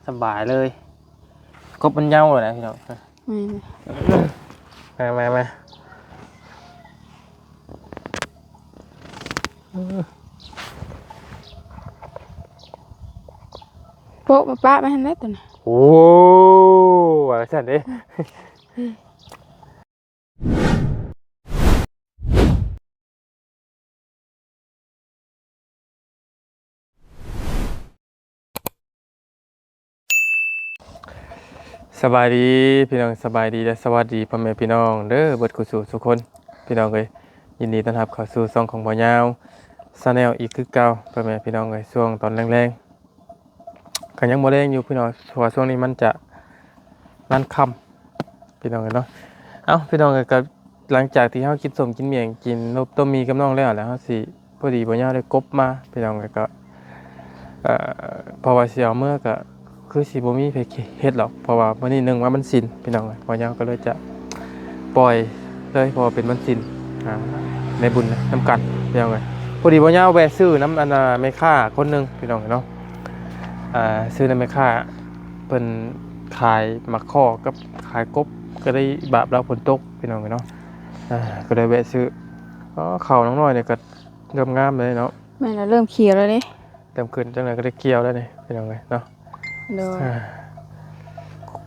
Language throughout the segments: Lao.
ສະບາຍເລີຍ. ກົບມັນເຍົາແລ້ວນະພີ່ນ້ອງ. ອືມ ມາ ມາ ມາ. ໂປະມາປະມາຫັ້ນແຫຼະຕົວນີ້. ໂອ້ ວ່າຊັ້ນເດ້. ສະບາຍດີພີ່ນ້ອງ, ສະບາຍດີ ແລະ ສະຫວັດດີພໍ່ແມ່ພີ່ນ້ອງເດີ ເບິດຄູ່ສູ່ສູ່ຄົນ. ພີ່ນ້ອງເອີຍ, ຍິນດີຕ້ອນຮັບເຂົ້າສູ່ຊ່ອງຂອງບ່າວຍາວ Channel ອີກຄືເກົ່າ. ພໍ່ແມ່ພີ່ນ້ອງເອີຍ, ຊ່ວງຕອນແລງໆ ກໍຍັງບໍ່ແລງຢູ່ພີ່ນ້ອງ, ເພາະວ່າຊ່ວງນີ້ມັນຈະງານຄ່ຳພີ່ນ້ອງເອີຍເນາະ. ເອົ້າ ພີ່ນ້ອງເອີຍ, ກໍຫຼັງຈາກທີ່ເຮົາກິນສົ້ມກິນໝ້ຽງ ກິນຕົ້ມໝີ່ກັບນ້ອງແລ້ວ ແລ້ວເຮົາຊິ ພໍດີບ່າວຍາວໄດ້ກົບມາພີ່ນ້ອງເອີຍ. ກໍ ເອີ ເພາະວ່າຊິເອົາເມືອ ກໍຄືຊິບໍ່ມີໃຜເຮັດດອກ ເພາະວ່າມື້ນີ້ ໜຶ່ງວ່າວັນສິນພີ່ນ້ອງເອີຍ, ບ່າວຍາວກໍເລີຍຈະປ່ອຍເລີຍ ເພາະວ່າເປັນວັນສິນ ອ່າ ໃນບຸນນຳກັນພີ່ນ້ອງເອີຍ. ພໍດີບ່າວຍາວແວະຊື້ນຳ ອັນນ່າ ແມ່ຄ້າຄົນໜຶ່ງພີ່ນ້ອງເນາະ, ອ່າ ຊື້ນຳແມ່ຄ້າ ເພິ່ນຂາຍໝາກຂໍ້ກັບຂາຍກົບ ກໍໄດ້ບາບລາວຝົນຕົກພີ່ນ້ອງເນາະ. ອ່າ ກໍໄດ້ແວະຊື້. ອໍ ເຂົ້ານ້ອງນ້ອຍນີ້ກໍເລີ່ມງາມແລ້ວເນາະ. ແມ່ນແລ້ວ ເລີ່ມຂຽວແລ້ວເດ້. ເລີ່ມຂຶ້ນ ຈັກໜ້ອຍກໍໄດ້ກ່ຽວແລ້ວນີ້ພີ່ນ້ອງເອີຍເນາະ. ໂດຍ. ອ່າ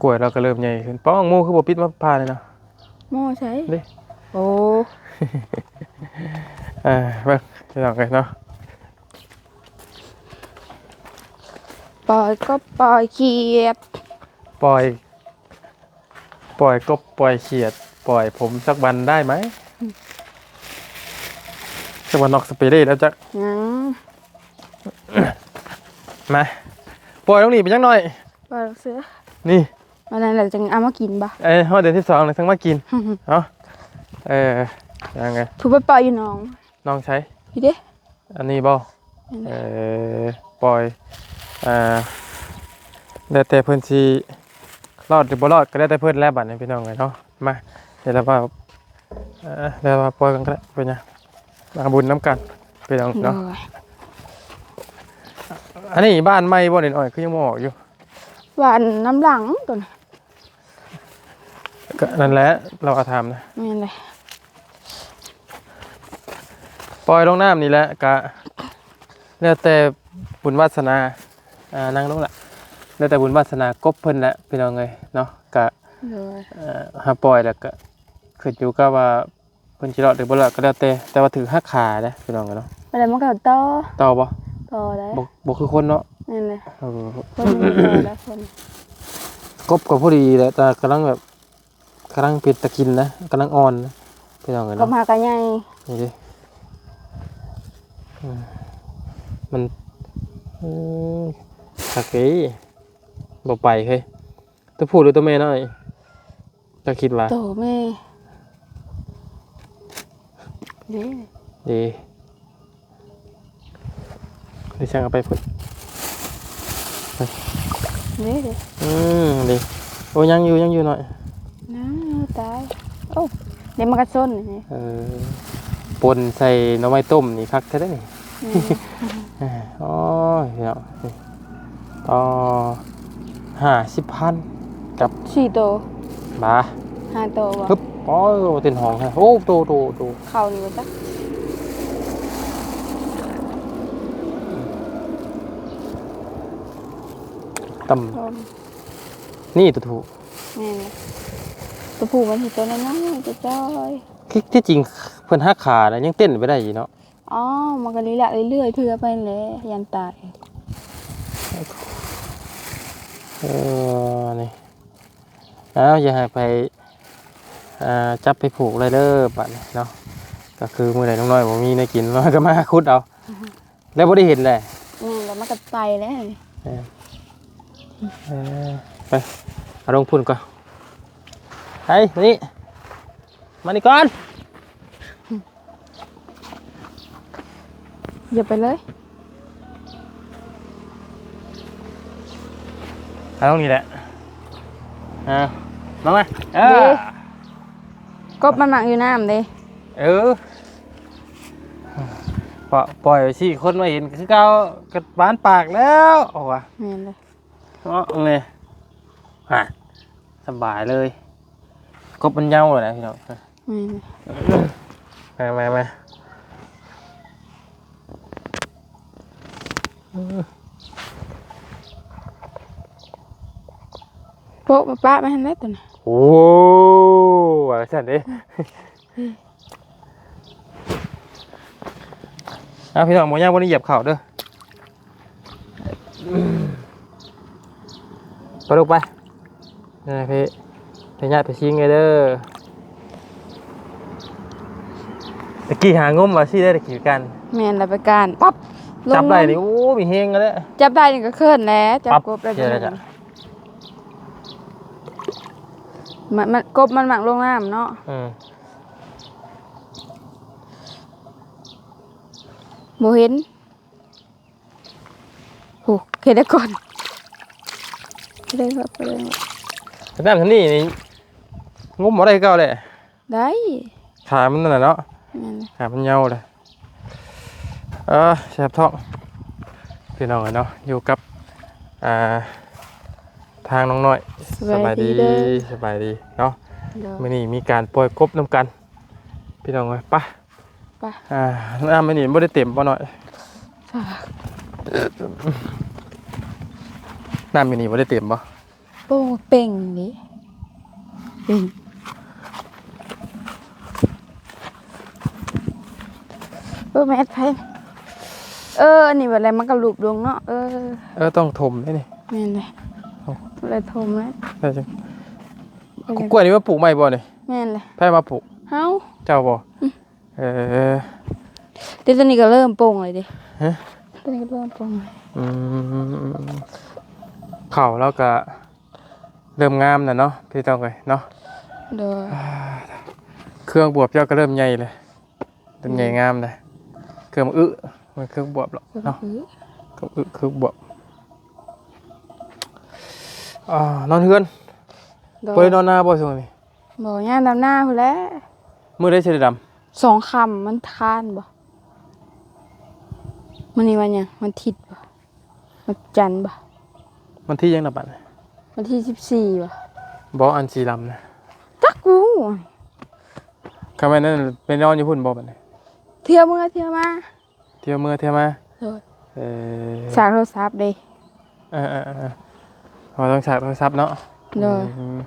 ກ້ວຍລາວກໍເລີ່ມໃຫຍ່ຂຶ້ນ. ປ້ອງ ໝູຄືບໍ່ປິດມາຜ່ານີ້ເນາະ. ໝູໃສ? ເດ້. ໂອ້ ອ່າ ເບິ່ງພີ່ນ້ອງເອີຍເນາະ. ປ່ອຍກົບປ່ອຍຂຽດ ປ່ອຍ ປ່ອຍກົບປ່ອຍຂຽດ ປ່ອຍຜົມສັກວັນໄດ້ໄໝ? ອືມ ຈັກວ່ານອກສະເປເດ້ແລ້ວຈັກ. ຍັງ ມາ ປ່ອຍລົງນີ້ເປັນຫຍັງນ້ອຍ? ປ່ອຍເສືອ ນີ້ ອັນນັ້ນແຫຼະ ຈັ່ງເອົາມາກິນບໍ່? ເອີ ຮອດເດືອນສິບສອງແລ້ວຈັ່ງມາກິນ. ເອົາ ເອີ ຍັງໄງ ຜູ້ໄປປ່ອຍຢູ່ໜອງ ໜອງໃສ? ພີ້ເດ້. ອັນນີ້ບໍ່? ແມ່ນແຫຼະ. ເອີ ປ່ອຍ ອ່າ ແລ້ວແຕ່ເພິ່ນຊິລອດຫຼືບໍ່ລອດ ກໍແລ້ວແຕ່ເພິ່ນແຫຼະບັດນີ້ພີ່ນ້ອງເອີຍເນາະ. ມາ ດຽວລາວ່າ ເອີ ດຽວລາວ່າປ່ອຍກັນກໍໄດ້ ເປັນຫຍັງ ມາບຸນນຳກັນພີ່ນ້ອງເນາະ. ໂດຍ. ອັນນີ້ບ້ານໃໝ່ບໍ່ນີ້ນ້ອຍ ຄືຍັງບໍ່ອອກຢູ່? ບ້ານນຳຫຼັງຕົວນີ້. ກໍນັ້ນແຫຼະ ລາວກໍຖາມນະ. ແມ່ນແຫຼະ. ປ່ອຍລົງນ້ຳນີ້ແຫຼະ ກະແລ້ວແຕ່ບຸນວາສະໜາ. ອ່າ ນັ່ງລົງລະ. ແລ້ວແຕ່ບຸນວາສະໜາກົບເພິ່ນແຫຼະພີ່ນ້ອງເອີຍເນາະ. ກະ ໂດຍ ເອີ ຫາປ່ອຍແລ້ວກະຂຶ້ນຢູ່ກັບວ່າ ເພິ່ນຊິລອດຫຼືບໍ່ລອດກໍແລ້ວແຕ່ ແຕ່ວ່າຖືກຫັກຂາເດ້ພີ່ນ້ອງເນາະ. ບໍ່ໄດ້ ມັນກໍຕໍ່ ຕໍ່ບໍ່? ຕໍ່ໄດ້. ບໍ່ ບໍ່ຄືຄົນເນາະ. ແມ່ນແຫຼະ. ເອີ ຄົນມັນຕໍ່ໄດ້ຄົນ. ກົບກໍພໍດີແຫຼະ ແຕ່ກຳລັງແບບ ກຳລັງເປັນຕາກິນນະ ກຳລັງອ່ອນນະພີ່ນ້ອງເອີຍເນາະ. ກົບຫາກະໃຫຍ່ ນີ້ເດ້. ອືມ ມັນ ເອີ ຄັກເດ້. ບໍ່ໄປເຮີ້ຍ. ຕົວຜູ້ຫຼືຕົວແມ່ນ້ອຍ ເຈົ້າຄິດວ່າ? ໂຕແມ່ເດ້. ເດ້ ເດ້ ຊ່າງເອົາໄປພຸ້ນ. ເດ້ ເດ້ ອືມ ເດ້. ໂອ້ ຍັງຢູ່ ຍັງຢູ່ນ້ອຍ. ຍັງຢູ່ຕາຍ. ໂອ້ ເດ້ ມັນກະຊົນນີ້. ເອີ ປົນໃສ່ໜໍ່ໄມ້ຕົ້ມນີ້ຄັກແທ້ເດ້ນີ້. ແມ່ນ. ໂອ້ຍ ເນາະ. ອໍ ຫ້າສິບພັນກັບສີ່ໂຕ. ບາ ຫ້າໂຕບໍ່? ຮຶບ ໂອ້ຍ ເຕັມຫ້ອງແທ້. ໂອ້ ໂຕ ໂຕ ໂຕ ເຂົ້ານີ້ບໍ່ຈັກ. ຕ່ຳ ນີ້ຕົວຜູ້. ແມ່ນ ຕົວຜູ້ມັນຊິຕົວນ້ອຍໆ ຈ້ອຍໆ. ທີ່ ທີ່ຈິງເພິ່ນຫັກຂານະ ຍັງເຕັ້ນໄປໄດ້ຢູ່ເນາະ. ອໍ ມັນກໍລີລະເລື້ອຍໆ ເທື່ອໄປແຫຼະ ຢ້ານຕາຍ. ເອີ ນີ້ ອ້າວ ຢ່າໃຫ້ໃຜ ອ່າ ຈັບໄປຜູກເລີຍເດີ ບາດນີ້ເນາະ. ກໍຄືມື້ໃດນ້ອງນ້ອຍບໍ່ມີແນວກິນ ນ້ອງນ້ອຍກໍມາຂຸດເອົາ ແລ້ວບໍ່ໄດ້ເຫັນແຫຼະ. ແມ່ນ ແລ້ວມັນກໍໄປແລ້ວ. ເອີ ເອີ ໄປ ເອົາລົງພຸ້ນກ່ອນ. ໄປ ມານີ້ ມານີ້ກ່ອນ. ຢ່າໄປເລີຍ ເອົາລົງນີ້ແຫຼະ. ເອົາ ມາ ມາ ເອີ ເດ້ ກົບມັນມັກຢູ່ນ້ຳເດ້. ເອີ ປ່ອຍໄວ້ຊິ ຄົນມາເຫັນຄືເກົ່າ ກໍບານປາກແລ້ວ ເອົາວ່າ. ແມ່ນເດ້. ເນາະ ນີ້ ອ່າ ສະບາຍເລີຍ ກົບມັນເຍົາແລ້ວນະພີ່ນ້ອງ. ແມ່ນ ມາ ມາ ມາ ໂປະປະປະໄວ້ຫັ້ນແຫຼະຕົວນີ້. ໂອ້ ວ່າຊັ້ນເດ້. ເອົາ ພີ່ນ້ອງ ບໍ່ຍາກ ບໍ່ໄດ້ຢຽບເຂົ້າເດີ. ໄປລູກໄປ ເອີ ໄປ ໄປຍາດໄປຊິງເດີ. ຕະກີ້ຫາງົມວ່າຊີ້ໄດ້ ຕະກີ້ກັນ ແມ່ນລະ ໄປການປັບ ຈັບໄດ້ນີ້ ໂອ້ ມີແຮງແລ້ວ ຈັບໄດ້ນີ້ກໍເຂີນແຫຼະ ຈັບ ປັບ ກົບໄດ້. ມັນ ມັນ ກົບມັນມັກລົງນ້ຳເນາະ. ອືມ ບໍ່ເຫັນ. ໂອ້ ເຮັດໄດ້ກ່ອນ ເຮັດໄດ້ແລ້ວ ເຮັດໄດ້ແລ້ວ. ນ້ຳທຳນີ້ນີ້ ງົມບໍ່ໄດ້ຄືເກົ່າແຫຼະ. ໄດ້ ຂາມັນນັ້ນນະເນາະ. ແມ່ນ ຂາມັນເຍົາເລີຍ. ເອີ ແສບທ້ອງ ພີ່ນ້ອງເອີຍເນາະ. ຢູ່ກັບ ອ່າ ທາງນ້ອງນ້ອຍ. ສະບາຍດີ ສະບາຍດີເດີ ສະບາຍດີເນາະ. ໂດຍ ມື້ນີ້ມີການປ່ອຍກົບນຳກັນ ພີ່ນ້ອງເອີຍ. ໄປ ໄປ ອ່າ ນ້ຳອັນນີ້ບໍ່ໄດ້ເຕັມບໍ່ນ້ອຍ? ນ້ຳຢູ່ນີ້ບໍ່ໄດ້ເຕັມບໍ່? ໂອ້ ເປັ່ງນີ້ ເປັ່ງ. ເອີ ແມ່ນໄຜ ເອີ ອັນນີ້ບັດແລ້ວມັນກໍຫຼຸບລົງເນາະ. ເອີ ເອີ ຕ້ອງຖົມເດ້ນີ້. ແມ່ນເດ້ ເອົາ ແລ້ວຖົມແລ້ວ ໄດ້ຈັ່ງ ເອີ ກະກ້ວຍນີ້ມາປູກໃໝ່ບໍ່ນີ້? ແມ່ນເດ້ ໃຜມາປູກ? ເຮົາ ເຈົ້າບໍ່? ອືມ ເອີ ແຕ່ຕອນນີ້ກໍເລີ່ມປົ່ງແລ້ວເດ້. ຮະ? ຕອນນີ້ກໍເລີ່ມປົ່ງແລ້ວ. ອືມ ເຂົ້າລາວກໍເລີ່ມງາມແລ້ວເນາະ ພີ່ນ້ອງເອີຍເນາະ. ໂດຍ ເຄື່ອງບວບເຈົ້າກໍເລີ່ມໃຫຍ່ແລ້ວ ເລີ່ມໃຫຍ່ງາມແລ້ວ. ເຄື່ອງອຶ ມັນເຄື່ອງບວບເນາະ ເຄື່ອງອຶ ເຄື່ອງບວບ. ອ່າ ນອນເຮືອນ. ໂດຍ ບໍ່ໄດ້ນອນນາບໍ່ຊ່ວງນີ້? ບໍ່ ຍ່າງດຳນາພຸ້ນແຫຼະ. ມື້ໃດຊິໄດ້ດຳ? ສອງຄ່ຳ ວັນອັງຄານບໍ່? ມື້ນີ້ວັນຫຍັງ? ວັນທິດບໍ່? ວັນຈັນບໍ່? ວັນທີຫຍັງນະບັດນີ້? ວັນທີສິບສີ່ບໍ່? ບໍ່ ອັນສີດຳນະ. ຈັກກູ. ຄັນແມ່ນນັ້ນໄປນອນຢູ່ພຸ້ນບໍ່ບັດນີ້? ທ່ຽວເມືອທ່ຽວມາ. ທ່ຽວເມືອທ່ຽວມາ. ໂດຍ ເອີ ສາກໂທລະສັບເດ້. ເອີໆໆ ເຮົາຕ້ອງສາກໂທລະສັບເນາະ. ໂດຍ ອືມ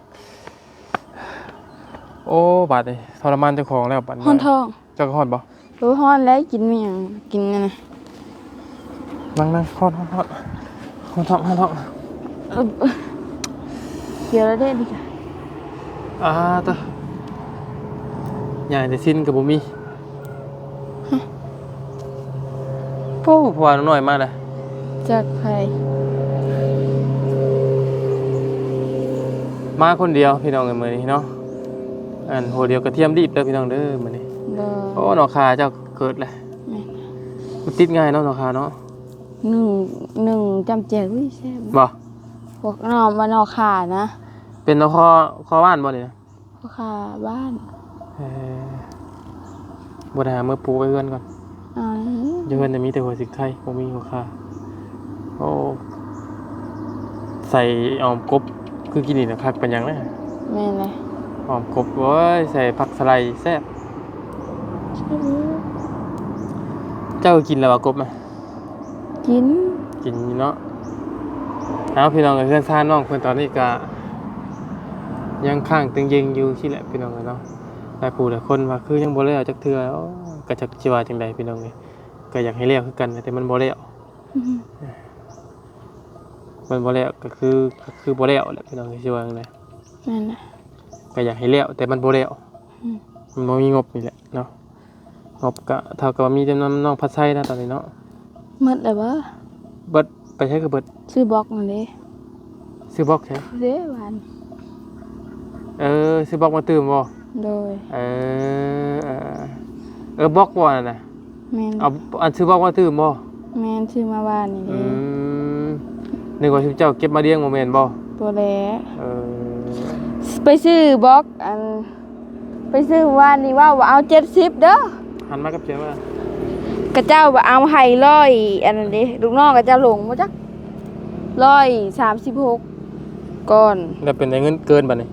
ໂອ້ ບາດນີ້ທໍລະມານເຈົ້າຂອງແລ້ວບາດນີ້. ຮ້ອນທ້ອງ. ເຈົ້າກໍຮ້ອນບໍ່? ໂອ້ ຮ້ອນແລ້ວ ກິນຫຍັງ ກິນອັນນັ້ນ. ນັ່ງໆ ຮ້ອນໆ ຮ້ອນທ້ອງ ຮ້ອນທ້ອງ. ເອີ ຂຽວແລ້ວເດ້ນີ້ກະ. ອ່າ ຕະ ຍ່າງແຕ່ຊິນກໍບໍ່ມີ. ຮະ ໂອ້ ຜູ້ວ່ານ້ອງນ້ອຍມາແລ້ວ. ຈັກໃຜ ມາຄົນດຽວພີ່ນ້ອງເອີຍ ມື້ນີ້ເນາະ. ອັນຫົວດຽວກະທຽມດີບເດີພີ່ນ້ອງເດີ ມື້ນີ້. ໂອ້ ໜໍ່ຂ່າເຈົ້າເກີດແລ້ວ. ແມ່ນ ມັນຕິດງ່າຍເນາະ ໜໍ່ຂ່າເນາະ. ໜຶ້ງ ໜຶ້ງຈ້ຳແຈ່ວ ອຸ້ຍ ແຊບ. ບໍ່ ພວກໜໍ່ ວ່າໜໍ່ຂ່ານະ. ເປັນໜໍ່ຄໍ ຄໍບ້ານບໍ່ນີ້ນະ? ຄໍຂ່າບ້ານ. ເອີ ບໍ່ໄດ້ຫາເມືອປູໄວ້ເຮືອນກ່ອນ. ເອົາ ຢູ່ເຮືອນນະມີແຕ່ຫົວສິງໄຄ ບໍ່ມີຫົວຂ່າ. ໂອ້ ໃສ່ອອມກົບຄືກິນນີ້ນະ ຄັກປານຫຍັງນະ. ແມ່ນແຫຼະ ອອມກົບ ໂອ້ຍ ໃສ່ຜັກສະໄລແຊບ. ເຈົ້າກິນແລ້ວບໍ່ ກົບນະ? ກິນ ກິນຢູ່ເນາະ. ເອົາ ພີ່ນ້ອງເອີຍ ເຮືອນຊານນ້ອງເພິ່ນຕອນນີ້ກະຍັງຄ້າງຕຶງເຢັງຢູ່ຊີ້ແຫຼະ ພີ່ນ້ອງເອີຍເນາະ. ຫຼາຍຜູ້ຫຼາຍຄົນວ່າຄືຍັງບໍ່ແລ້ວຈັກເທື່ອ. ໂອ້ ກະຈັກຊິວ່າຈັ່ງໃດ ພີ່ນ້ອງເອີຍ. ກະຢາກໃຫ້ແລ້ວຄືກັນ ແຕ່ມັນບໍ່ແລ້ວ. ອືມ ມັນບໍ່ແລ້ວກະຄື ກະຄືບໍ່ແລ້ວແຫຼະ ພີ່ນ້ອງເອີຍ ຊິວ່າຈັ່ງໃດ. ແມ່ນແຫຼະ ກະຢາກໃຫ້ແລ້ວ ແຕ່ມັນບໍ່ແລ້ວ. ອືມ ມັນບໍ່ມີງົບນີ້ແຫຼະເນາະ. ງົບກະເທົ່າກັບວ່າມີແຕ່ນຳນ້ອງພັດໄຊນະຕອນນີ້ເນາະ. ໝົດແລ້ວບໍ່? ເບິດ ໄປໃສກະເບິດ. ຊື້ບລັອກນັ້ນເດ້. ຊື້ບລັອກໃສ? ເດ້ ວານ. ເອີ ຊື້ບລັອກມາຕື່ມບໍ່? ໂດຍ ເອີ ເອີ ເອີ ບລັອກບໍ່ອັນນັ້ນນະ? ແມ່ນ ເອົາ ອັນຊື້ບລັອກມາຕື່ມບໍ່? ແມ່ນ ຊື້ມາວານນີ້ເດ້. ອືມ ນຶກວ່າຊຸມເຈົ້າເກັບມາລ້ຽງ ບໍ່ແມ່ນບໍ່? ບໍ່ແຫຼະ ເອີ ໄປຊື້ບລັອກ ອັນ ໄປຊື້ວານນີ້ເວົ້າວ່າເອົາເຈັດສິບເດີ. ຫັນມາກັບສຽງວ່າ ຂະເຈົ້າວ່າເອົາໃຫ້ຮ້ອຍ ອັນນັ້ນເດ້ ລູກນ້ອງຂະເຈົ້າຫຼົງບໍ່ຈັກ. ຮ້ອຍສາມສິບຫົກກ້ອນ. ແລ້ວເປັນໄດ້ເງິນເກີນບັດນີ້?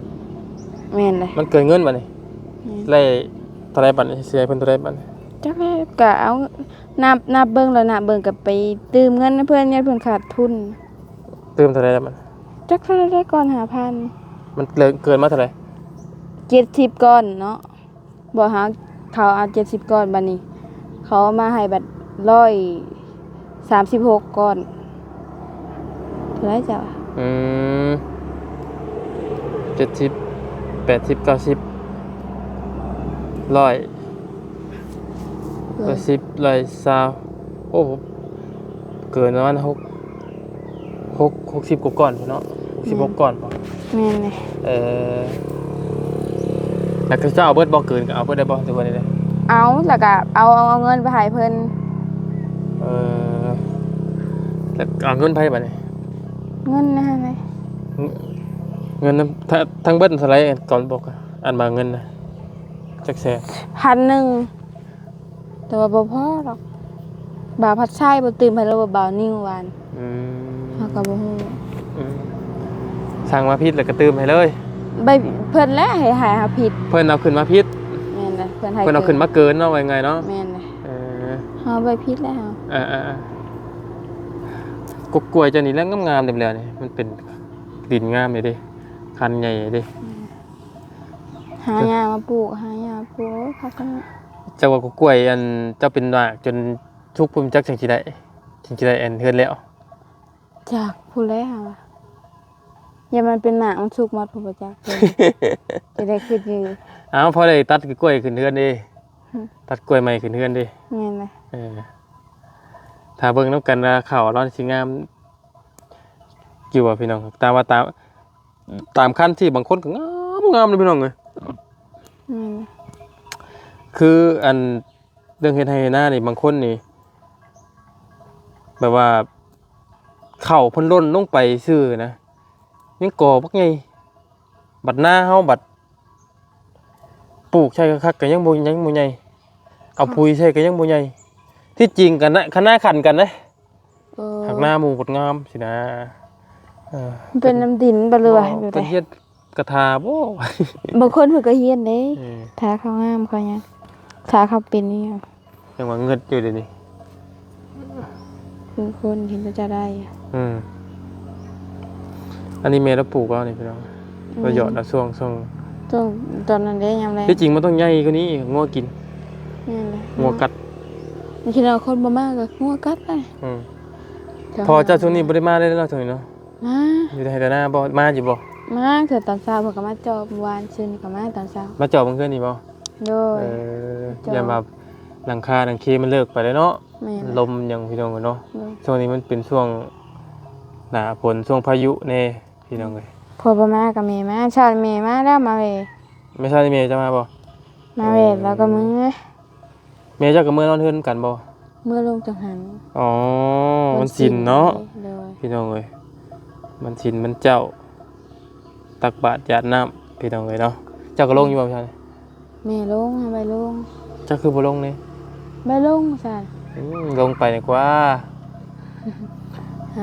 ແມ່ນເລີຍ. ມັນເກີນເງິນບັດນີ້? ແມ່ນ. ໄດ້ເທົ່າໃດບັດນີ້? ຊິໃຫ້ເພິ່ນເທົ່າໃດບັດນີ້? ຈັກແລ້ວ ກະເອົານັບ ນັບເບິ່ງ ແລ້ວນັບເບິ່ງ ກະໄປຕື່ມເງິນໃຫ້ເພິ່ນ ຢ້ານເພິ່ນຂາດທຶນ. ຕື່ມເທົ່າໃດລະບັດ? ຈັກເທົ່າໃດກ່ອນ ຫ້າພັນ. ມັນເກີນ ເກີນມາເທົ່າໃດ? ເຈັດສິບກ້ອນເນາະ. ບໍ່ ເຮົາ ເຂົາເອົາເຈັດສິບກ້ອນ ບາດນີ້ເຂົາເອົາມາໃຫ້ບັດຮ້ອຍສາມສິບຫົກກ້ອນ. ເທົ່າໃດເຈົ້າ? ອືມ ເຈັດສິບ ແປດສິບ ເກົ້າສິບ ຮ້ອຍ ຮ້ອຍສິບ ຮ້ອຍຊາວ. ໂອ້ ເກີນປະມານຫົກ ຫົກ ຫົກສິບກວ່າກ້ອນພຸ້ນເນາະ. ຫົກສິບຫົກ ແມ່ນ ກ້ອນບໍ? ແມ່ນເລີຍ. ເອີ ແລ້ວເຂົາເຈົ້າເອົາເບິດບໍ່? ເກີນກໍເອົາເບິດໄດ້ບໍ່ ຫຼືວ່າແນວໃດ? ເອົາ ແລ້ວກໍເອົາ ເອົາ ເອົາເງິນໄປໃຫ້ເພິ່ນ. ເອີ ແລ້ວເອົາເງິນໃຜບັດນີ້? ເງິນນັ້ນແຫຼະ. ເງິນນຳ ທັງ ທັງເບິດເທົ່າໃດ ກ່ອນບອກ ອັນວ່າເງິນນະ ຈັກແສນ? ພັນໜຶ່ງ. ແຕ່ວ່າບໍ່ພໍດອກ ບ່າວພັດໄຊບໍ່ຕື່ມໃຫ້ເລີຍ ບ່າວນິວຫວານ. ອືມ ເຮົາກໍບໍ່ຮູ້. ອືມ ສັ່ງມາຜິດແລ້ວກໍຕື່ມໃຫ້ເລີຍ. ໄປ ເພິ່ນແຫຼະໃຫ້ ໃຫ້ເຮົາຜິດ. ເພິ່ນເອົາຂຶ້ນມາຜິດ. ແມ່ນແຫຼະ ເພິ່ນໃຫ້ ເພິ່ນເອົາຂຶ້ນມາເກີນເນາະ ວ່າງ່າຍໆເນາະ. ແມ່ນແຫຼະ. ເອີ ເຮົາໄປຜິດແລ້ວ. ເອີໆໆ ກົກກ້ວຍເຈົ້ານີ້ແຫຼະງາມໆ ແຫຼະນີ້ ມັນເປັນດິນງາມເດ້ ຄັນໃຫຍ່ເດ້. ອືມ ຫາຫຍ້າມາປູກ ຫາຫຍ້າມາປູກ. ໂອ້ຍ ຄັກຂະໜາດ. ເຈົ້າວ່າກົກກ້ວຍ ອັນ ເຈົ້າເປັນໝາກຈົນສຸກພຸ້ນ ຈັກຈັ່ງຊິໄດ້ ຈຶ່ງຊິໄດ້ອັນເຮືອນແລ້ວ. ຈັກພຸ້ນແຫຼະ ຫາວ່າ ຢ່າມັນເປັນໝາກ ມັນສຸກໝົດພຸ້ນບໍ່ຈັກ. ຈະໄດ້ຄິດຢູ່. ເອົາ ພໍໄດ້ຕັດກ້ວຍຂຶ້ນເຮືອນເດ້. ຫຶ ຕັດກ້ວຍໃໝ່ຂຶ້ນເຮືອນເດ້. ແມ່ນແຫຼະ. ເອີ ຖ້າເບິ່ງນຳກັນວ່າເຂົ້າລາວຊິງາມ ຢູ່ວ່າພີ່ນ້ອງ ຕາມວ່າຕາມ ຕາມຄັນທີ່ບາງຄົນກໍງາມໆເດ້ພີ່ນ້ອງເອີຍ. ແມ່ນ. ຄືອັນເລື່ອງເຮັດໄຮ່ເຮັດນານີ້ ບາງຄົນນີ້ແບບວ່າເຂົ້າເພິ່ນຫຼົ່ນລົງໄປຊື່ນະ ຍັງກໍບັກໃຫຍ່. ບັດນາເຮົາບັດປູກໃສ່ຄັກໆ ກໍຍັງບໍ່ ຍັງບໍ່ໃຫຍ່. ເອົາ ເອົ້າ ປຸ໋ຍໃສ່ກໍຍັງບໍ່ໃຫຍ່. ທີ່ຈິງກັນນະ ຄັນນາຂັນກັນເດ້. ເອີ ຄັກນາໝູ່ບັດງາມຊີ້ນະ. ເອີ ມັນເປັນນຳດິນບໍ່ ຫຼືວ່າ ບໍ່ ແບບໃດ? ເພິ່ນຮຽນກະຖາບໍ່? ບາງຄົນເພິ່ນກໍຮຽນເດ້. ເອີ ຖ້າເຂົາງາມເຂົາຫຍັງ ຖ້າເຂົາເປັນອີ່ຫຍັງ. ຍັງວ່າເງິດຢູ່ເດນີ້. ຄືຄົນເຫັນແຕ່ຈະໄດ້. ອືມ ອັນນີ້ແມ່ລາວປູກເອົານີ້ພີ່ນ້ອງ. ອືມ ລາວຢອດເອົາຊ່ວງ ຊ່ວງ ຊ່ວງຕອນນັ້ນເດ້ ຍາມແລງ. ທີ່ຈິງມັນຕ້ອງໃຫຍ່ກວ່ານີ້ ງົວກິນ. ແມ່ນແຫຼະ ງົວກັດ. ບາງທີເນາະ ຄົນບໍ່ມາກໍງົວກັດໄປ. ອືມ ແຕ່ ພໍ່ເຈົ້າຊ່ວງນີ້ບໍ່ໄດ້ມາເລີຍເນາະ ຊ່ວງນີ້ເນາະ. ມາ ຢູ່ແຕ່ໄຮ່ແຕ່ນາບໍ່? ມາຢູ່ບໍ່? ມາ ເທື່ອຕອນເຊົ້າເພິ່ນກໍມາຈອບ. ວານຊືນນີ້ກໍມາຕອນເຊົ້າ. ມາຈອບເມື່ອຄືນນີ້ບໍ່? ໂດຍ. ເອີ ຈອບ ຢ້ານວ່າຫຼັງຄາຫຼັງເຄມັນເລີກໄປແລ້ວເນາະ. ແມ່ນ. ລົມຫຍັງພີ່ນ້ອງເອີຍເນາະ. ໂດຍ. ຊ່ວງນີ້ມັນເປັນຊ່ວງໜ້າຝົນ ຊ່ວງພາຍຸແດ່ພີ່ນ້ອງເອີຍ. ພໍ່ບໍ່ມາກໍແມ່ມາ. ເຊົ້າແມ່ມາແລ້ວ ມາແວ່. ແມ່ເຊົ້ານີ້ແມ່ເຈົ້າມາບໍ່? ມາແວ່. ເອີ ແລ້ວກໍເມືອ. ແມ່ເຈົ້າກໍເມືອນອນເຮືອນນຳກັນບໍ່? ເມືອລົງຈັງຫັນ. ອໍ ວັນສິນເນາະ. ໂດຍ. ພີ່ນ້ອງເອີຍ ວັນສິນວັນເຈົ້າ ຕັກບາດຢາດນ້ຳ ພີ່ນ້ອງເອີຍເນາະ. ເຈົ້າກໍລົງຢູ່ບໍ່? ແມ່ລົງ ໄປລົງ. ເຈົ້າຄືບໍ່ລົງເດ? ໄປລົງຊັ້ນ. ອືມ ລົງໄປດີກວ່າ.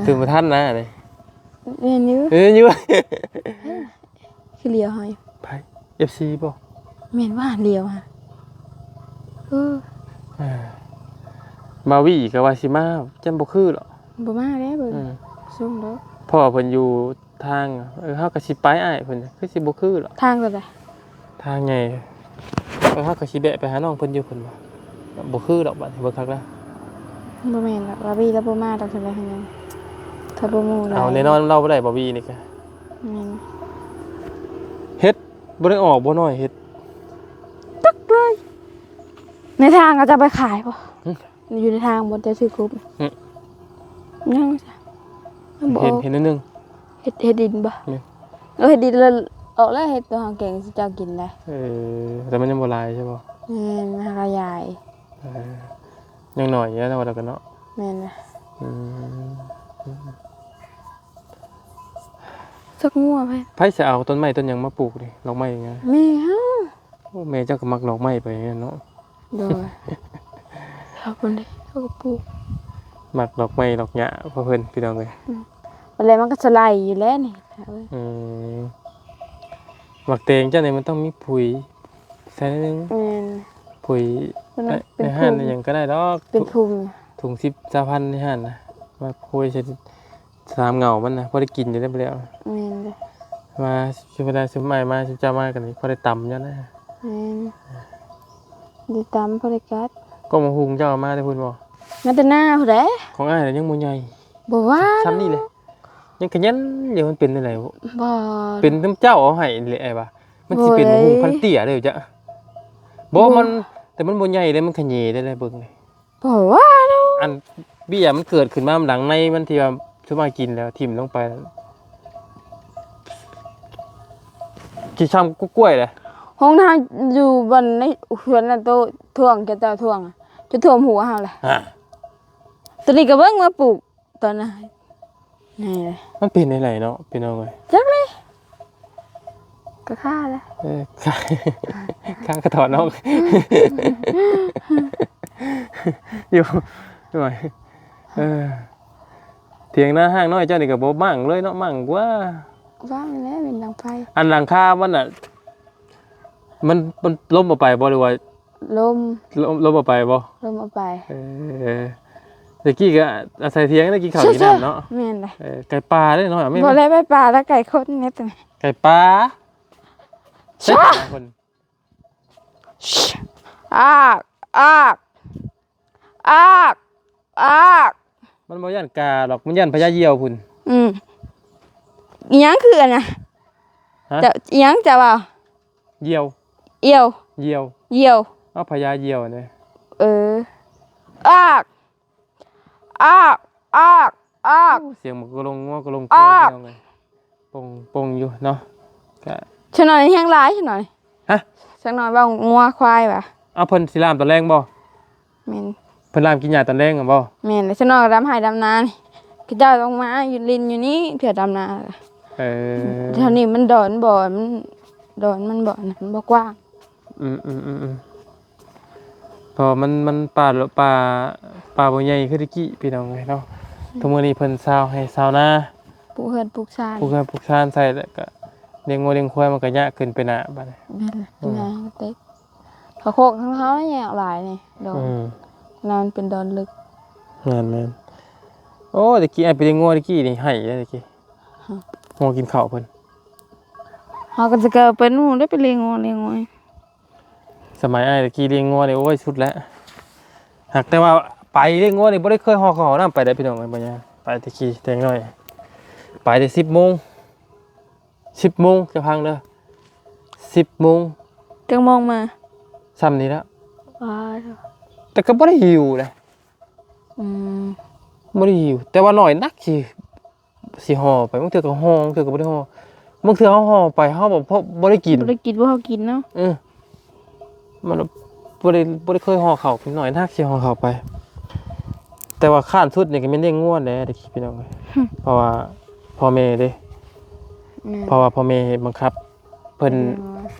ຕື່ມບໍ່ທັນນະ. ແມ່ນຢູ່. ແມ່ນຢູ່. ຄືຫຼຽວໃຫ້. ໃຜ? ເອັຟຊີບໍ່? ແມ່ນວ່າຫຼຽວຫາ. ເອີ ເອີ ບາວີກໍວ່າຊິມາ ຈັ່ງບໍ່ຄືດອກ. ບໍ່ມາແລ້ວເບິ່ງ. ອືມ ສົ່ງດອກ. ເພາະວ່າເພິ່ນຢູ່ທາງ ເອີ ເຮົາກໍຊິໄປອ້າຍເພິ່ນ ຄືຊິບໍ່ຄືດອກ. ທາງຕົວໃດ? ທາງໃຫຍ່. ເອີ ເຮົາກໍຊິແວະໄປຫານ້ອງເພິ່ນຢູ່ ເພິ່ນວ່າ. ບໍ່ຄືດອກ ບາດນີ້ເບິ່ງຄັກແລ້ວ. ບໍ່ແມ່ນດອກ ບາວີລາວບໍ່ມາດອກ. ຈັ່ງໃດຫັ້ນນະ ຖ້າບໍ່ໝູ່ຫຼາຍ. ເອົາແນ່ນອນ ລາວບໍ່ໄດ້ ບາວີນີ້ກະ. ແມ່ນ. ເຫັດບໍ່ໄດ້ອອກບໍ່ ນ້ອຍເຫັດ? ຕັກເລີຍ. ໃນທາງເຂົາເຈົ້າໄປຂາຍບໍ່? ຫຶ? ຢູ່ໃນທາງບໍ່ ເຈົ້າຊື້ກົບ? ຫຶ? ຍັງ. ບໍ່ອອກ. ເຫັດ ເຫັດໜ້ອຍໜຶ່ງ. ເຫັດ ເຫັດດິນບໍ່? ແມ່ນ. ເອີ ເຫັດດິນລະອອກແລ້ວ ເຫັດຕົວຫາງແກງຊິເຈົ້າກິນໄດ້. ເອີ ແຕ່ມັນຍັງບໍ່ຫຼາຍໃຊ່ບໍ່? ແມ່ນ ມັນຫາກະຫຍາຍ. ເອີ ຍັງໜ້ອຍຢູ່ເນາະ ວ່າແລ້ວກັນເນາະ. ແມ່ນນະ. ອືມ ຈັກງົວໃຜ ໃຜຊິເອົາຕົ້ນໄມ້ຕົ້ນຫຍັງມາປູກນີ້ ດອກໄມ້ຫຍັງ? ແມ່ເຮົາ. ໂອ້ ແມ່ເຈົ້າກໍມັກດອກໄມ້ປານນັ້ນເນາະ. ໂດຍ. ເຮົາຄົນໃດເຮົາກໍປູກ ມັກດອກໄມ້ດອກຫຍ້າຂອງເພິ່ນ ພີ່ນ້ອງເອີຍ. ອືມ ບັດແລ້ວມັນກໍສະໄຫຼຢູ່ແລ້ວນີ້. ອືມ ໝາກແຕງເຈົ້ານີ້ມັນຕ້ອງມີປຸ໋ຍໃສ່ໜ້ອຍໜຶ່ງ. ແມ່ນ. ປຸ໋ຍ ມັນ ໃນ ໃນຮ້ານອີ່ຫຍັງກໍໄດ້ດອກ. ເປັນພຸ່ງ ຖົງສິບ ຊາວພັນໃນຮ້ານນະ ມາໂປຍໃສ່ ສາມເຫງົ້າມັນນະ ພໍໄດ້ກິນຢູ່ເດ້ ບໍ່ແລ້ວ. ແມ່ນເດ້. ມາ ຊິເວລາຊຸມອ້າຍມາ ຊຸມເຈົ້າມາກັນນີ້ ພໍໄດ້ຕຳຢູ່ນະ. ແມ່ນ. ໄດ້ຕຳ ພໍໄດ້ກັດ. ກໍໝາກຫຸ່ງເຈົ້າເອົາມາແຕ່ພຸ້ນບໍ່? ມາແຕ່ນາພຸ້ນແຫຼະ. ຂອງອ້າຍນະຍັງບໍ່ໃຫຍ່. ບໍ່ວ່າ ສ່ຳນີ້ແຫຼະ. ຍັງຂະຫຍັນຢູ່ ມັນເປັນແນວໃດ? ບໍ່ ເປັນນຳເຈົ້າເອົາໃຫ້ນີ້ແຫຼະ ອ້າຍວ່າ. ມັນຊິເປັນໝາກຫຸ່ງພັນເຕ້ຍເດ້ ເຈົ້າ. ບໍ່ ບໍ່ ມັນ ແຕ່ມັນບໍ່ໃຫຍ່ເດ້ ມັນຂະເຫຍໄດ້ເບິ່ງນີ້. ບໍ່ວ່າດອກ. ອັນເບ້ຍມັນເກີດຂຶ້ນມານຳຫຼັງໃນມັນ ທີ່ວ່າຊຸມອ້າຍກິນແລ້ວຖິ້ມລົງໄປ ຊິຊ່ຳກ້ວຍແຫຼະ. ຫ້ອງນ້ຳຢູ່ບ່ອນໃນເຮືອນນະ ໂຕຖ້ວງ ເຈົ້າ ເຈົ້າຖ້ວງ ຈົນຖ້ວມຫົວເຮົາແຫຼະ. ໂຕນີ້ກໍເບິ່ງມາປູກຕອນນັ້ນ ນີ້ແຫຼະ. ມັນເປັນແນວໃດເນາະ ພີ່ນ້ອງເອີຍ? ຈັກເລີຍ. ກໍຄາແຫຼະ. ເອີ ຄາ ຄາກໍຖອນອອກ ຢູ່ ເອີ ຖຽງນາຮ້າງນ້ອຍເຈົ້ານີ້ກໍບໍ່ໝັ້ງເລີຍເນາະ ໝັ້ງກວ່າ. ວ່າແລ້ວເປັນຫຼັງໄຟ. ອັນຫຼັງຄາມັນນະ ມັນ ມັນລົ້ມອອກໄປບໍ່ ຫຼືວ່າ ລົມ ລົມ ລົມອອກໄປບໍ່? ລົມອອກໄປ. ເອີ ແຕ່ກີ້ກໍອາໄສຖຽງໄດ້ກິນເຂົ້າກິນນ້ຳເນາະ. ແມ່ນແຫຼະ. ເອີ ໄກ່ປ່າເດ້ນ້ອຍ. ບໍ່ໄດ້ໄກ່ປ່າ ແລ້ວໄກ່ຄົນແດ່. ໄກ່ປ່າ. ອາກ ອາກ ອາກ ອາກ. ມັນບໍ່ຢ້ານກາດອກ ມັນຢ້ານພະຍາຢ້ຽວພຸ້ນ. ອືມ ອີຫຍັງຄືອັນນະ? ຮະ? ອີຫຍັງຈະເວົ້າ? ຢ້ຽວ ຢ້ຽວ ຢ້ຽວ ຢ້ຽວ. ເອົາ ພະຍາຢ້ຽວເດ້. ເອີ ອາກ ອາກ ອາກ ອາກ. ໂອ້ ສຽງໝູກະລົງ ງົວກະລົງ ອາກ ພີ່ນ້ອງເອີຍ. ປົງ ປົງຢູ່ເນາະ. ກະ ຊະໜ້ອຍແຮງຫຼາຍ ຊະໜ້ອຍ. ຮະ? ຊະໜ້ອຍເວົ້າງົວຄວາຍວ່າ. ເອົາ ເພິ່ນຊິລາມຕອນແລງບໍ່? ແມ່ນ. ເພິ່ນລາມກິນຫຍ້າຕອນແລງຫັ້ນບໍ່? ແມ່ນ. ແລ້ວຊະໜ້ອຍກໍດຳໄຮ່ດຳນານີ້ ເຂົາເຈົ້າຕ້ອງມາຢູ່ຫຼິ້ນຢູ່ນີ້ ເທື່ອດຳນາ. ເອີ ແຖວນີ້ມັນດອນບໍ່ ມັນ ດອນມັນບໍ່ ມັນບໍ່ກວ້າງ. ອືມໆໆໆ ເພາະວ່າມັນ ມັນປ່າ ປ່າ ປ່າບໍ່ໃຫຍ່ຄືແຕ່ກີ້ ພີ່ນ້ອງເອີຍເນາະ. ອືມ ທຸກມື້ນີ້ເພິ່ນຊາວໄຮ່ຊາວນາ ປູກເຮືອນປູກຊານ ປູກເຮືອນປູກຊານໃສ່ ແລ້ວກໍລ້ຽງງົວລ້ຽງຄວາຍ ມັນກໍຍາກຂຶ້ນໄປໜ້າບາດນີ້. ແມ່ນແຫຼະ. ອືມ ຍາກເຕັກ ເຂົາໂຄກທາງເຮົາແຍກຫຼາຍນີ້ດອກ. ອືມ ນັ້ນເປັນດອນເລິກ. ແມ່ນໆ. ໂອ້ ແຕ່ກີ້ອ້າຍໄປລ້ຽງງົວແຕ່ກີ້ນີ້ໄຫ້ເດ້ແຕ່ກີ້. ຮະ? ງົວກິນເຂົ້າເພິ່ນ ເຮົາກໍຈະເກີເປັນໝູ່ໄດ້ໄປລ້ຽງງົວລ້ຽງງວຍ. ສະໄໝອ້າຍແຕ່ກີ້ລ້ຽງງົວນີ້ ໂອ້ຍ ສຸດແລ້ວ. ຫາກແຕ່ວ່າໄປລ້ຽງງົວນີ້ບໍ່ໄດ້ເຄີຍຫໍ່ເຂົ້າຫໍ່ນ້ຳໄປເດ້ ພີ່ນ້ອງເອີຍ. ບໍ່ຍາກ ໄປແຕ່ກີ້ແຕ່ນ້ອຍ ໄປແຕ່ສິບໂມງ ສິບໂມງ ຈະພັງເດີ ສິບໂມງ. ຈັກໂມງມາ? ຊ່ຳນີ້ລະ. ວ້າ ແຕ່ກໍບໍ່ໄດ້ຫິວເດ້. ອືມ ບໍ່ໄດ້ຫິວ ແຕ່ວ່າໜ້ອຍນັກຊິ ຊິຫໍ່ໄປ ບາງເທື່ອກໍຫໍ່ ບາງເທື່ອກໍບໍ່ໄດ້ຫໍ່. ບາງເທື່ອເຮົາຫໍ່ໄປ ເຮົາບໍ່ ບໍ່ໄດ້ກິນ ບໍ່ໄດ້ກິນ ບໍ່ພໍກິນເນາະ. ເອີ ມັນບໍ່ໄດ້ ບໍ່ໄດ້ເຄີຍຫໍ່ເຂົ້າ ໜ້ອຍນັກຊິຫໍ່ເຂົ້າໄປ. ແຕ່ວ່າຄ້ານສຸດນີ້ກໍແມ່ນລ້ຽງງົວແຫຼະ ແຕ່ກີ້ ພີ່ນ້ອງເອີຍ. ເພາະວ່າພໍ່ແມ່ເດ້. ອືມ ເພາະວ່າພໍ່ແມ່ບັງຄັບ ເພິ່ນ ແມ່ນ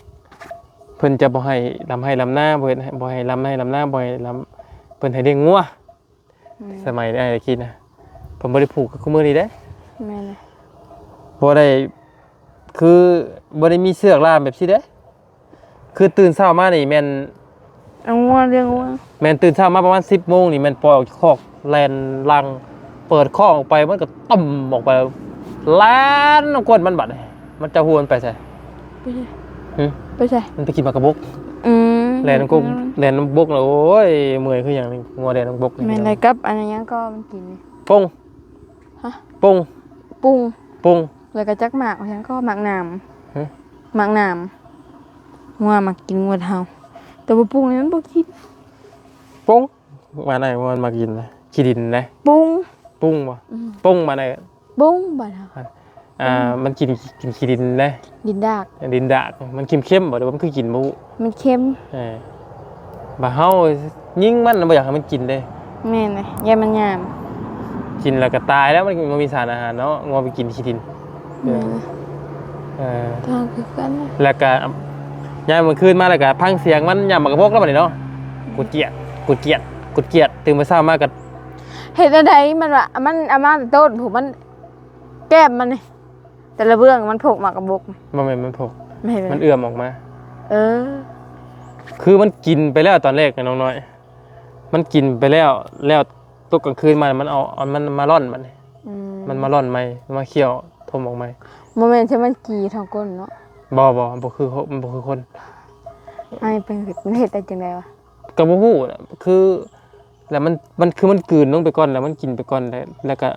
ເພິ່ນຈະບໍ່ໃຫ້ລຳໄຮ່ລຳນາ ບໍ່ເຮັດ ບໍ່ໃຫ້ລຳໄຮ່ລຳນາ ບໍ່ໃຫ້ລຳ ເພິ່ນໃຫ້ລ້ຽງງົວ. ແມ່ນ ສະໄໝອ້າຍແຕ່ກີ້ນະ ເພິ່ນບໍ່ໄດ້ຜູກຄືມື້ນີ້ເດ້. ແມ່ນ ບໍ່ໄດ້ ຄືບໍ່ໄດ້ມີເຊືອກລ່າມແບບຊີ້ເດ້. ຄືຕື່ນເຊົ້າມານີ້ແມ່ນ ເອົາງົວລ້ຽງງົວ. ແມ່ນ ຕື່ນເຊົ້າມາປະມານສິບໂມງນີ້ ແມ່ນປ່ອຍອອກຈາກຄອກ ແລ່ນຫຼັ່ງ ເປີດຄອກອອກໄປ ມັນກໍຕົມອອກໄປ ແລ່ນນຳກ້ວນມັນບາດນີ້. ມັນຈັບຮູ້ມັນໄປໃສ? ໄປໃສ? ຫຶ? ໄປໃສ? ມັນໄປກິນໝາກກະບົກ. ອືມ ແລ່ນນຳກົກ ແລ່ນນຳບົກນະ. ໂອ້ຍ ເມື່ອຍຄືຫຍັງ ງົວແລ່ນນຳບົກນີ້. ແມ່ນ ແລ້ວກັບອັນຫຍັງກໍມັນກິນນີ້? ປົງ. ຮະ? ປົງ ປຸງ ປຸງ. ແລ້ວກໍຈັກໝາກຫຍັງກໍໝາກໜາມ. ຫຶ? ໝາກໜາມ. ງົວມັກກິນ ງົວເຮົາ ແຕ່ວ່າປຸງນີ້ມັນບໍ່ກິນ. ປົງ ວ່າໄດ້ ວ່າມັນມັກກິນນະ ຂີ້ດິນນະ. ປຸງ ປຸງບໍ່? ອືມ ປົງ ວ່າໄດ້ ປຸງ ບ້ານເຮົາ. ອ່າ ມັນກິນ ກິນຂີ້ດິນນະ ດິນດາກ ດິນດາກ. ມັນເຄັມໆບໍ່ ຫຼືວ່າມັນຄືກິນບໍ່ຮູ້? ມັນເຄັມ. ເອີ ບາດເຮົາຍິງມັນ ບໍ່ຢາກໃຫ້ມັນກິນເດ້. ແມ່ນເລີຍ ຢ້ານມັນຍາມ ກິນແລ້ວກໍຕາຍແລ້ວ ມັນບໍ່ມີສານອາຫານເນາະ. ງົວໄປກິນຂີ້ດິນ. ແມ່ນ ເອີ ເອີ ທາງຄືກັນ. ແລ້ວກໍຍາມມື້ຄືນມາ ແລ້ວກໍຟັງສຽງມັນຫຍ້ຳໝາກກະບົກແລ້ວບັດນີ້ເນາະ. ກຸດກຽດ ກຸດກຽດ ກຸດກຽດ. ຕື່ນມາເຊົ້າມາກໍ ເຮັດແນວໃດ? ມັນວ່າ ມັນເອົາມາແຕ່ຕົ້ນພຸ້ນ ມັນ ແກ້ມມັນນີ້ ແຕ່ລະເບື້ອງມັນພົກໝາກກະບົກ ບໍ່ແມ່ນມັນພົກ ແມ່ນ ມັນເອື້ອມອອກມາ. ເອີ ຄືມັນກິນໄປແລ້ວຕອນແລກນະນ້ອງນ້ອຍ ມັນກິນໄປແລ້ວ ແລ້ວຕົກກາງຄືນມາ ມັນເອົາ ເອົາ ມັນມາລ່ອນບັດນີ້ ອືມ ມັນມາລ່ອນໃໝ່ ມາຂ້ຽວຖົມອອກໃໝ່. ບໍ່ແມ່ນທີ່ມັນຈີ້ທ້ອງກົ້ນເນາະ? ບໍ່ ບໍ່ ບໍ່ຄືຄົນ ມັນບໍ່ຄືຄົນ. ອັນນີ້ເປັນ ມັນເຮັດໄດ້ຈັ່ງໃດວະ? ກໍບໍ່ຮູ້ນະ ຄື ແລ້ວມັນ ມັນ ຄືມັນກືນລົງໄປກ່ອນ ແລ້ວມັນກິນໄປກ່ອນ ແລ້ວ ແລ້ວກໍ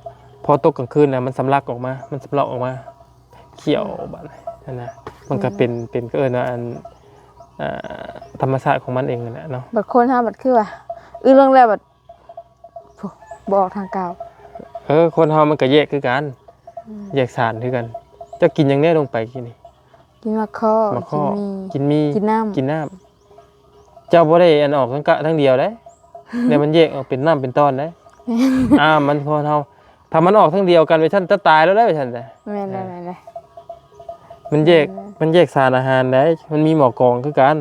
ພໍຕົກກາງຄືນແລ້ວ ມັນສຳລັກອອກມາ ມັນສຳລັກອອກມາ ຂ້ຽວ ອືມ ບາດນັ້ນນະ ມັນກໍເປັນ ອືມ ເປັນ ເຂົາເອີ້ນວ່າ ອັນ ອ່າ ທຳມະຊາດຂອງມັນເອງນັ້ນແຫຼະເນາະ. ບັດຄົນເຮົາບັດຄືວ່າ ອື ລົງແລ້ວບັດ ໂອ້ ບໍ່ອອກທາງກ້າວ. ເອີ ຄົນເຮົາມັນກໍແຍກຄືກັນ ອືມ ແຍກສານຄືກັນ. ເຈົ້າກິນຫຍັງແດ່ລົງໄປກີ້ນີ້? ກິນໝາກຂໍ້ ໝາກຂໍ້ ກິນໝີ່ ກິນໝີ່ ກິນນ້ຳ ກິນນ້ຳ. ເຈົ້າບໍ່ໄດ້ອັນອອກທາງກະ ທາງດຽວເດ້ ແລ້ວມັນແຍກອອກເປັນນ້ຳເປັນຕອນເດ້. ແມ່ນ ອ້າ ມັນຄົນເຮົາ ຖ້າມັນອອກທາງດຽວກັນໄປຊັ້ນ ຈະຕາຍແລ້ວເດ້ໄປຊັ້ນ. ແມ່ນແລ້ວ ເອີ ແມ່ນແລ້ວ ມັນແຍກ ແມ່ນແລ້ວ ມັນແຍກສານອາຫານໄດ້ ມັນມີໝໍ້ກອງຄືກັນ.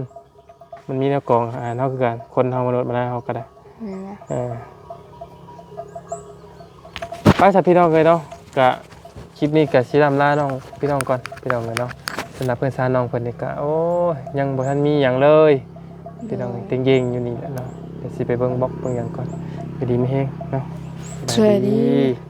ມັນມີແນວກອງອາຫານເຮົາຄືກັນ ຄົນເຮົາມະນຸດມະນາເຮົາກໍໄດ້. ແມ່ນແຫຼະ ເອີ ໄປຊະພີ່ນ້ອງເອີຍເນາະ ກະຄລິບນີ້ກະຊິລ່ຳລານ້ອງ ພີ່ນ້ອງກ່ອນ ພີ່ນ້ອງເອີຍເນາະ. ສຳລັບເພື່ອນຊານນ້ອງເພິ່ນນີ້ກະ ໂອ້ຍ ຍັງບໍ່ທັນມີຫຍັງເລີຍ ພີ່ນ້ອງ ໂດຍ ເຕັງເຢັງຢູ່ນີ້ແຫຼະເນາະ. ດຽວຊິໄປເບິ່ງບລັອກເບິ່ງຫຍັງກ່ອນ. ຢູ່ດີມີແຮງເນາະ ສະບາຍດີ ສະບາຍດີ.